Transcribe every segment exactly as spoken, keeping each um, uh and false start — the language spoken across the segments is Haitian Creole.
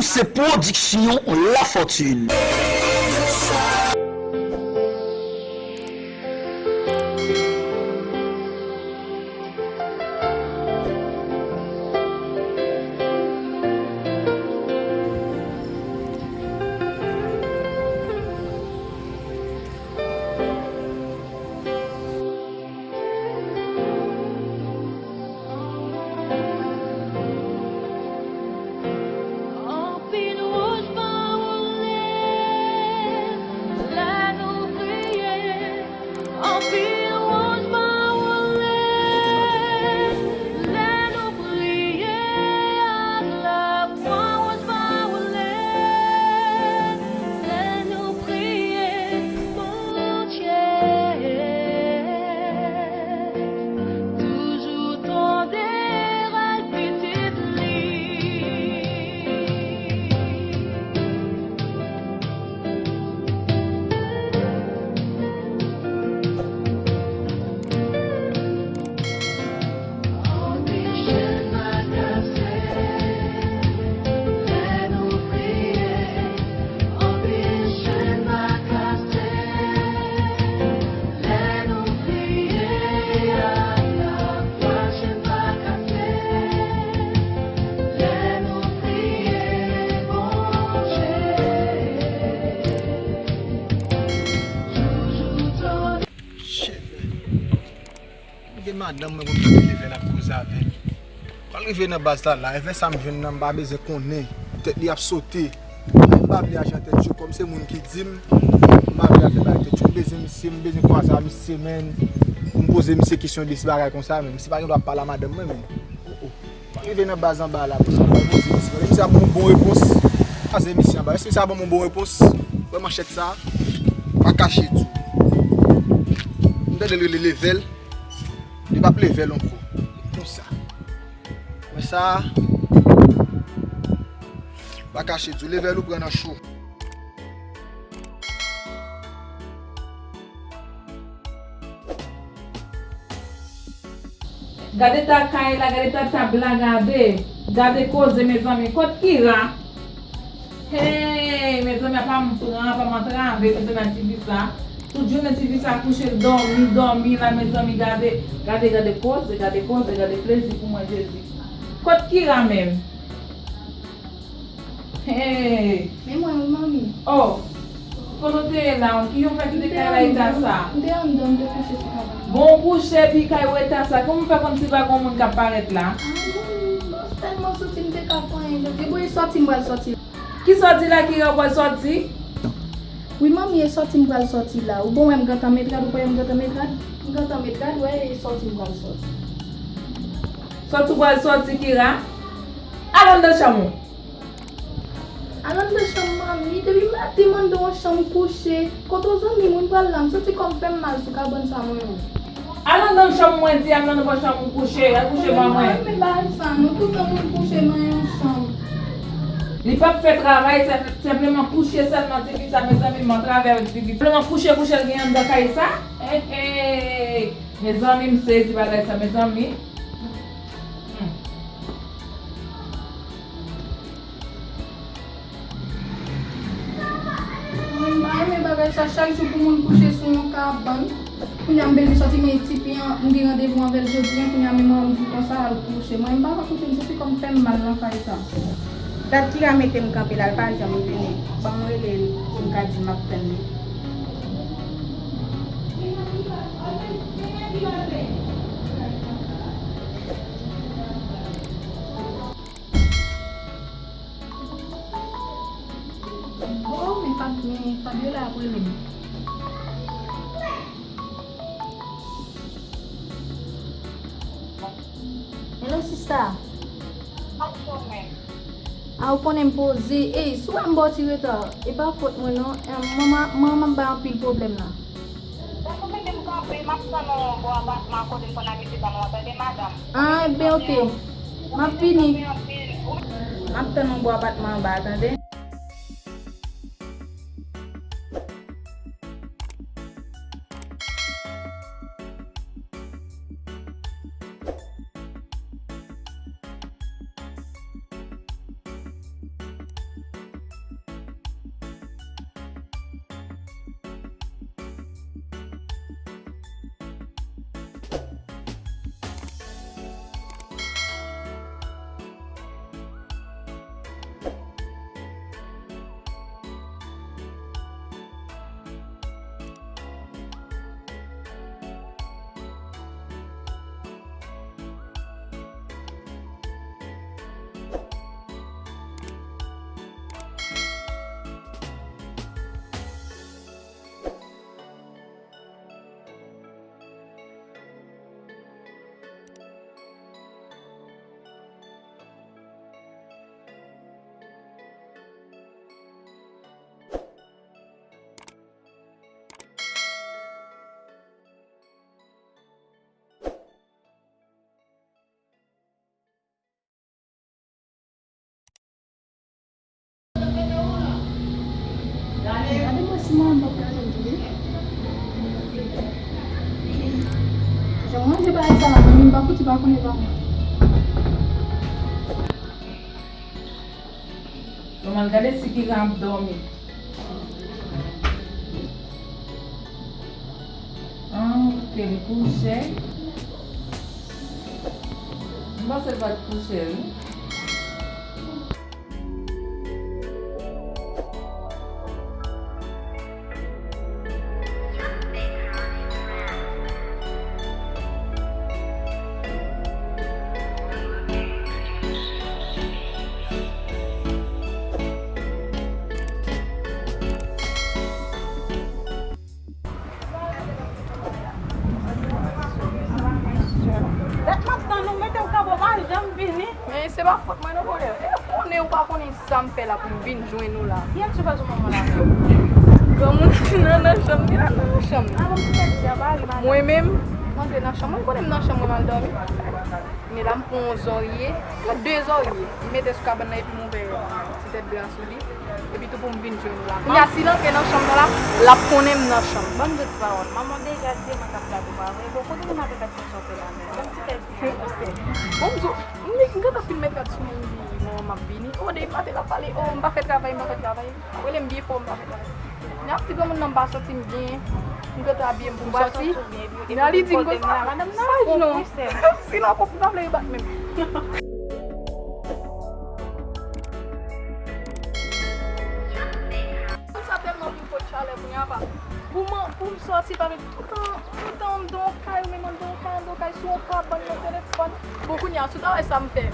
Se Pwodiksyon Lafortune. Anpil wouj pa woule lè nou priye. Anpil wouj pa woule lè nou priye ak lafwa. Wouj pa woule lè nou priye Bondye. Toujou tande rèl pitit li. Anpil chenn pa kase lè nou priye. Anpil chenn pa kase lè nou priye ak lafwa. Chenn pa kase lè nou priye Bondye. Toujou tande. Shit, man. Gen madanm mwen pou m tande leve l ap koze avè l. Pral rive nan baz la la, e vè sa m jwenn nan, m pa bezwen konnen. Tèt li ap sote. M pa vle aji an tèt yo, kòm se moun ki di m, m pa vle afè bay tèt yo. M bezwen misye, m bezwen kwaze a misye, menn. Pou m poze misye kesyon de si bagay konsa, menn. Misye pa gen dwa ap pale a madanm mwen, menn. Oh, oh. Rive nan baz anba la, pou sa, mwen poze misye. Misye ap ban m bon repons. Kwaze misye anba. Èske misye ap ban m yon bon repons? Wè manchèt sa, pa kache di w. M tande l rele leve l. Li p ap leve l ankò. Konsa. Wè sa. Pa kache di w, leve l ou pran nan cho. Gade ta kay la, gade ta tab la, gade. Gade koze, mezanmi. Kot Kira? Hey, mezanmi, apa m pran, apa m antrave, mezanmi, ak tifi sa. Tout jounen tifi sa kouche, l dòmi, dòmi la, mezanmi, gade, gade, gade koze, gade koze, gade plezi pou mwen, Jezi. Kot Kira menm? Hey. Men mwen wi, manmi. Oh. Kote w te ye la? Ki jan w fè kite kay la eta sa? M te anndan, m te kouche sou kaba. Bon, w kouche epi kay ou eta sa. Kòman w fè konn si pa gen moun k ap parèt la? Ah, manmi, m tèlman soti, m te ka fè anyen jodi. Bon, e sòti m pral sòti. Kisa w di la, Kira, w pral sòti? Wi, manmi, e sòti m pral sòti la. Ou bon, wè m gentan met rad, ou kwè m gentan met rad? M gentan met rad, wè, e sòti m pral sòti. Sòti w pral sòti, Kira? Al anndan chanm ou. Al anndan chanm manmi, depi maten m anndan yon chanm kouche. Kote w zanmi m, ou pral la, m santi kò m fè m mal sou kabann sa mwen an. Al anndan chanm mwen di, al anndan chanm ou kouche, al kouche ban mwen. Mwen pa renmen bagay sa non, toutan moun kouche nan yon chanm. Li p ap fè travay, se senpleman kouche sèlman tifi sa, mezanmi, m antrave avèk tifi. Senpleman kouche, kouche l gen anndan kay sa? Hey, hey. Mezanmi, m sezi bagay sa, mezanmi. Hmm. Mwen, m pa renmen bagay sa, chak jou pou moun kouche sou yon kabann. Kounye a m bezwen sòti, men tifi an, m gen randevou avè l jodi a, kounye a menm an m di konsa, al kouche. Mwen, m pa ka kouche, m santi kò m fè m mal nan kay sa. Dat Kira mete m kanpe la, l pa janm vini. Ban m rele l pou m ka di l m ap tann li. Oh, men Fab-, men Fabiola ap rele m. Hello, sista. A, ou konnen m poze. Ey, si w wè m ba w ti reta, e pa fòt mwen non. Em, manman, manman m bay anpil pwoblèm la. Ou mete m kanpe, m ap tann ou bò abatman kote m konn abitye tann ou an, tande, madanm. Ah, ebyen, oke. M ap vini. M ap tann ou bò abatman anba a, tande. Sou mwen, m p ap gade l tou, wi. Jan m ranje bagay sa la, mwen menm pa fouti pa konnen pa mwen. Bon, m al gade si Kira ap dòmi. Ah, ok, li kouche. M panse l pa t kouche, wi. Dat m ap tann ou, mete w kanpe, w pa janm vini. Men se pa fòt mwen non, Kolè. E konnen ou pa konnen sa m fè la pou m vin jwenn ou la. Kiyès ou fè sou manman la menm? Granmoun nan nan chanm, li la nan chanm. Ah, bon, ti tèt di a pa rive. Mwen menm, m antre nan chanm mwen, konnen m nan chanm mwen, m al dòmi. Men la, m pran yon zòrye, yon de zòrye. M mete sou kabann nan epi m ouvè ti tèt dra sou li. Epi tou pou m vin jwenn ou la. Kounye a, si l antre nan chanm nan la, l ap konnen m nan chanm. Ban m di w ti pawòl. Manman w deja di mwen k ap gade w, pa vre? Bon, kote moun ap fè sa w fè la menm? Ban m ti tèt di a. Bon, m di w, m gentan fin met rad sou mwen, m di, manman m ap vini. O, depi maten l ap pale, o, m pa fè travay, m pa fè travay. Rele m byen fò, m pa fè travay. Nan ti granmoun nan m pa santi m byen. M gentan abiye m pou m sòti. Nan li di m konsa, madanm nan saj non. Si l ap pran pou m pa vle rebak menm. Sa tèlman vin pot chalè kounye a pa. Pou m, pou m sòti pa vle toutan, toutan anndan yon kay, ou menm anndan yon kay, anndan yon kay, sou yon kabann nan telefòn. Bon, kounye a, sou travay sa m fè.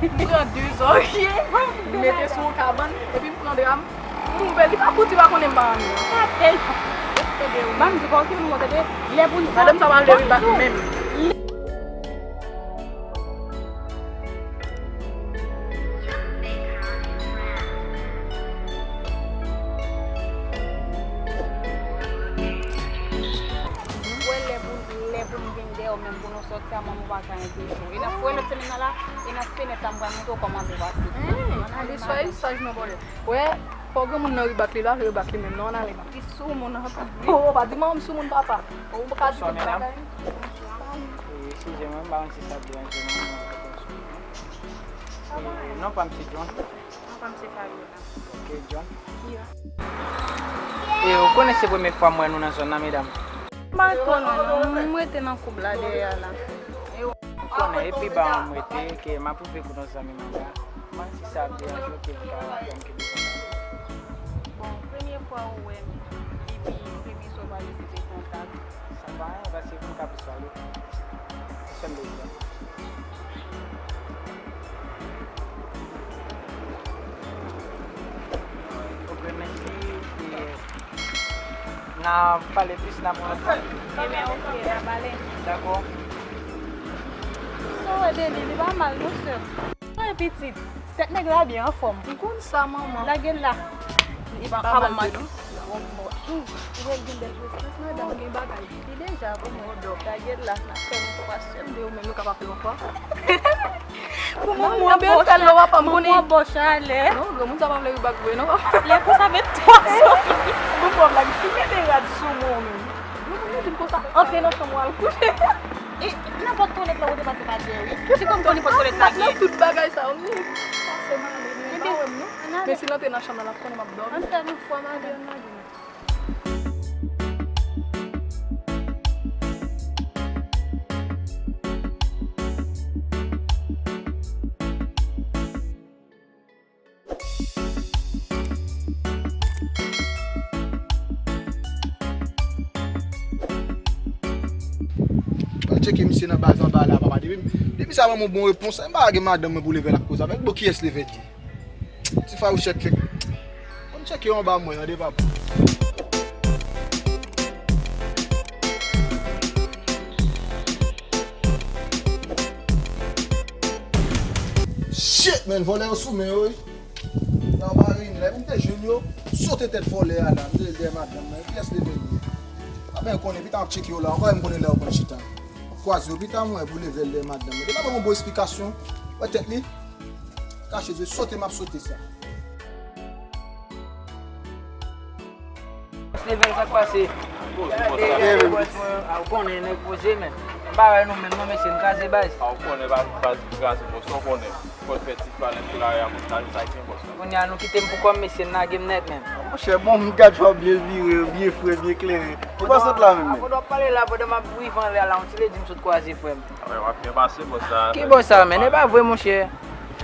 M pran de zòrye, m mete sou yon kabann, epi m pran dra m, m ouvè, li pa fouti pa konnen m pa anyen. Sa tèl. Ban m di pa okenn moun tande, lè pou n sòti. Madanm sa pa vle rebak menm. Wè lè pou, lè pou m vin dèyè w menm pou nou sòti a, manman w pa ka enpeche w. E n ap wè lòt semèn nan la, e nan fenèt la, m pral montre w kòman pou pase. Hm, ale swa e saj nan bòlè. Wè, fò granmoun nan rebak li la, rebak li menm non, ann ale. Li sou moun anpil, wi. Oh, pa di manman m sou moun, papa. Ou pa ka di tout bagay. E, si je mwen, m pa konn si sa ap deranje mwen, mwen kontan sou mwen. E, non pa m se John. Non pa m se Fabiola. Ok, John. Kira. E ou konnen se premye fwa m wè nou nan zòn nan, medam? M pa konnen non, m rete nan koub la dèyè a la. Ou konnen, e pi ba m rete, ke m ap rive kou nan zanmi mwen la. Mwen, si sa ap deranje w, ke m ka fè m kenbe kontak. Bon, premye fwa ou wè m, epi premye sa w pa vizite kontak. Sa pa anyen, paske pou m ka plis pale, sèl bezwen. Ok, mèsi. E, n a pale plis, n a pran yon tan. Ebyen, ok, n a pale. Dakò. Sa w wè Deni, li pa mal non, sè m. Mwen pitit, tèt nèg la byen anfòm. M konn sa, manman. Lage l la. Li pa mal, non. Bon, bon. Ou wè l gen bèl prestans, madanm. Ou gen bagay. Li deja pou mwen. Lage l la, n ap fè yon fwa sèl. De ou menm, nou ka pa fè yon fwa. Pou mwen, mwen bèl fè l, papa, m konnen. Mwen bon chalè. Non, granmoun sa pa vle rebak vre, non. Lè pou sa met twa sou. Bon, bon, lage. Ki mete rad sou mwen, menm. Granmoun di m konsa. Antre nan chanm ou al kouche. E, nenpòt twalet la ou te pase pa dèyè, wi. Ti kòm konn nenpòt twalet la gen. Nan tout bagay sa yo, m di, pase m ale, men pa wè m non. Men si l antre nan chanm nan, l ap konnen m ap dòmi. Ann fè yon fwa, madanm. Al tcheke misye nan baz anba la, papa. Depi, depi sa ban m yon bon repons, m pa gen madanm mwen pou leve l ap koze avè l. Bon, kiyès leve l ye? Ti fawouchèt fèk. Bon, tcheke yo anba mwen, tande, papa. Shit, man, vòlè yo sou men yo, wi. Nan Marin, lè m te jwenn yo, sote tèt vòlè a la, m te dèyè madanm nan, kiyès leve l ye? Apre m konnen, epi t ap tcheke yo la, ankò m konnen lè yo konn chita. Kwaze yo, epi t ap mwen pou leve l dèyè madanm nan. Li pa ban m yon bon esplikasyon, wè tèt li, kache zye, sote m ap sote sa. Level sa k pase. Poze, poze. Gade, gade, bòs mwen, a, ou konnen, nèg poze, men. M pa wè nou menm, non, mesye, n kraze baz. A, ou konnen, baz, baz kraze, bòs, ou konnen. Fò n fè ti flanèt sou lari a, bòs, la, sa k gen, bòs, la. Kounye a, nou kite m pou kò m, mesye, n lage m nèt, menm. Monchè, bon, m gad fè w byen vire, byen fre, byen klere. Ou pa sot la menm, men. Pandan w ap pale la, pandan m ap rive anlè a la, yon ti ledi m sot kwaze, frè m. A, w ap byen pase, bòs, la. Ki bòs sa, men? E pa vre, monchè.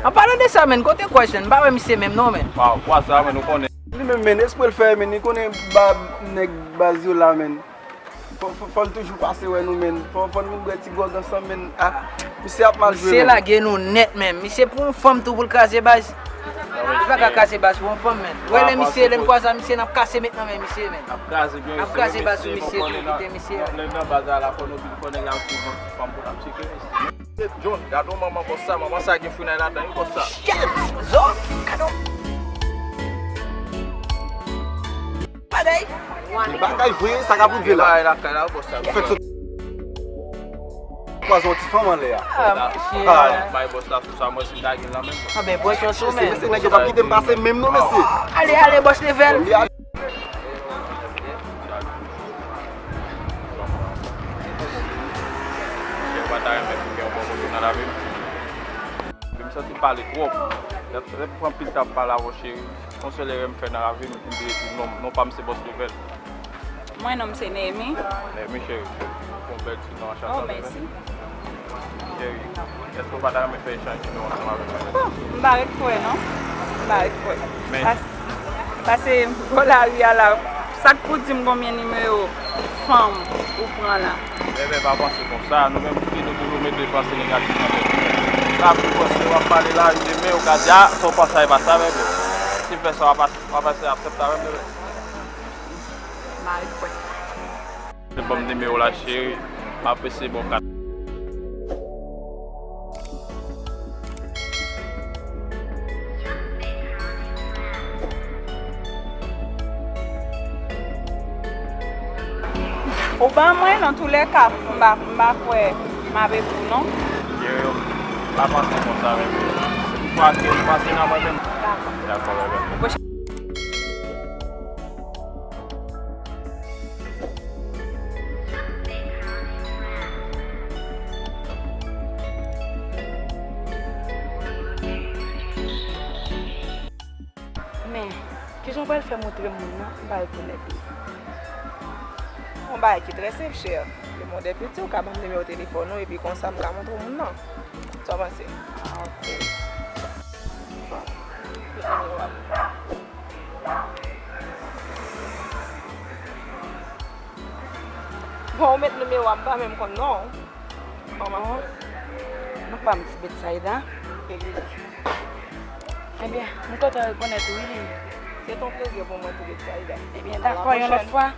An palan de sa, men, kote kwaj, men? M pa wè misye menm, non, men. Waw, bòs, sa, men, ou konnen. Li menm, men, espre l fè, men, li konnen ba nèg baz yo la, men. Fò, fò, fò l toujou pase wè nou, men. Fò, fò nou bwè ti gwòg ansanm, men. Ah, misye ap mal jwe, men. Misye lage nou nèt, men. Misye pran yon fanm tou pou l kraze baz. Li pa ka kraze baz pou yon fanm, men. Wè lè misye, lè m kwaze a misye, n ap kase met nan men misye, men. N ap kraze baz sou misye tou, kite misye. Lè nan baz la, fò nou vin konnen la, fanm pou n ap tcheke misye. John, gade yon manman bòs sa, manman sa gen frinay ladan, wi bòs sa. Shit! Zo, gade yon bagay. Bagay vre, sa k ap rive la. Bagay lakay la, bòs sa. Fèt sot. Kwaze yon ti fanm anlè a. Ah, monchè. Bay bòs la sou sa, mwen si m ta gen l nan men m. Ah, ben, bòs yo sou men. Mesye, nèg yo t ap kite m pase menm non, mesye. Ale, ale, bòs level. Cheri, pa ta renmen pou gen yon bon kote nan lavi m. Men m santi m pale twòp. Lè m pran pil tan ap pale avè w, cheri. Yon sèl erè m fè nan lavi m, m bliye di non, non pa m se bòs level. Mwen, non m se Neymi. Neymi, cheri. Yon bèl ti non, anchante. Oh, mèsi. Cheri, èske w pa ta renmen fè echanj nimewo ansanm avè mwen? Bon, m pa ret kwè, non. M pa ret kwè. Men. Pas-, pase bò lari a la, sa k pou di m konbyen nimewo fanm ou pran la? Bebe, pa panse konsa. Nou menm, ki nou toujou mete panse negatif nan tèt nou. Sa pou panse, w ap pale la, demen, ou ka di, a, sa w panse a, e pa sa, bebe. Si m fè sa, w ap, w ap aksepte avè m, bebe. M pa ret kwè. Se ban m nimewo w la, cheri. M apresye bò kat. Ou ban mwen, nan toulèka, m pa, m pa kwè m avèk ou, non. Cheri, pa panse konsa, bebe. Si w pa kwè, pase nan mwen menm. Dakò. Dakò, bebe. Men, kijan w pral fè montre m moun nan, m pa rekonèt li? Yon bagay ki trè senp, chè. Le monde est petit, ou ka ban m nimewo telefòn ou, epi konsa m ka montre w moun nan. Sa w panse? Ah, ok. Bon, ou met nimewo a, m pa menm konn non. Kòman? Non, pa m di Betsaida. Ebyen, m kontan rekonèt ou, wi. Se yon plezi pou mwen tou, Betsaida. Ebyen, dakò, yon lòt fwa.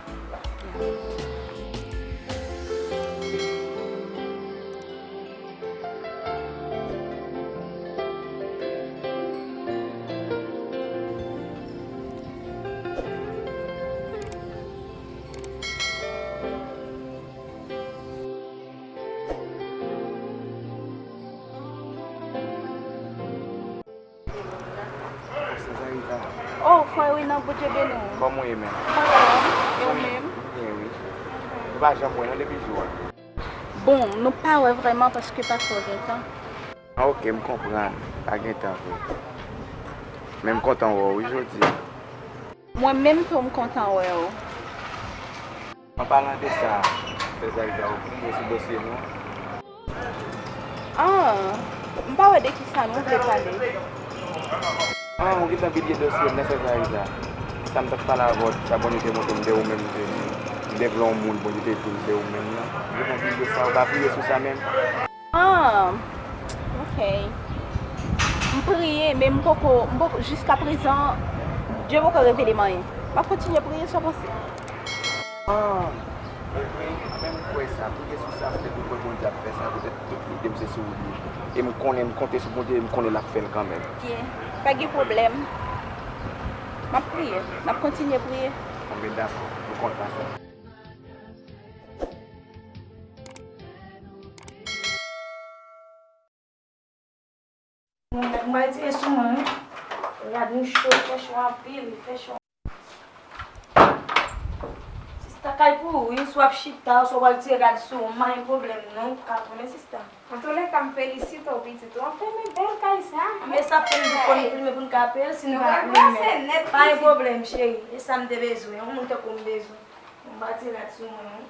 Oh, frè Renan, Bondye beni w. Kòman w ye, menm? Sa va? E ou menm? Byen, wi. Nou pa janm wè, non, depi jou a. Bon, nou pa wè vrèman paske pafwa w gen tan. Ah, ok, m konprann. Pa gen tan vre. Men m kontan wè w, wi, jodi a. Mwen menm tou, m kontan wè w. An palan de sa, Sè Zaida, ou bliye sou dosye nou an? Ah, m pa wè de kisa nou vle pale. Ah, ou gentan bliye dosye m nan, Sè Zaida. Sa m t ap pale avè w, sa Bondye te montre m de ou menm, m te di, m te vle yon moun, Bondye te di m se ou menm nan. Ou gentan bliye sa, ou pa priye sou sa menm? Ah, ok. M priye, men m poko, m poko, jiskaprezan, Dye poko revele m anyen. M ap kontinye priye, sa w panse? Ah, e vre, men m kwè sa. Priye sou sa, petèt ou kwè Bondye ap fè sa, petèt tout lide m se sou ou li ye. E m konnen, m konte sou Bondye, e m konnen l ap fè l kanmenm. Byen, pa gen pwoblèm. M ap priye, n ap kontinye priye. Bon, ben dakò, m kontan sa. Mwen, mwen di sou mwen, wi. Rad nou cho, li fè cho anpil, li fè cho. Kay pou ou, wi, si w ap chita, oswa w al tire rad sou ou, m pa gen pwoblèm non, ou ka tounen sista. Antouleka, m felisite w pitit ou. Anfen, men bèl kay sa. Men sa fè m di fò n filme pou n ka peye l si n pa filme. Pa gen pwoblèm, cheri. E sa m te bezwen. Yon moun tankou m bezwen. Yon pati rad sou mwen, wi.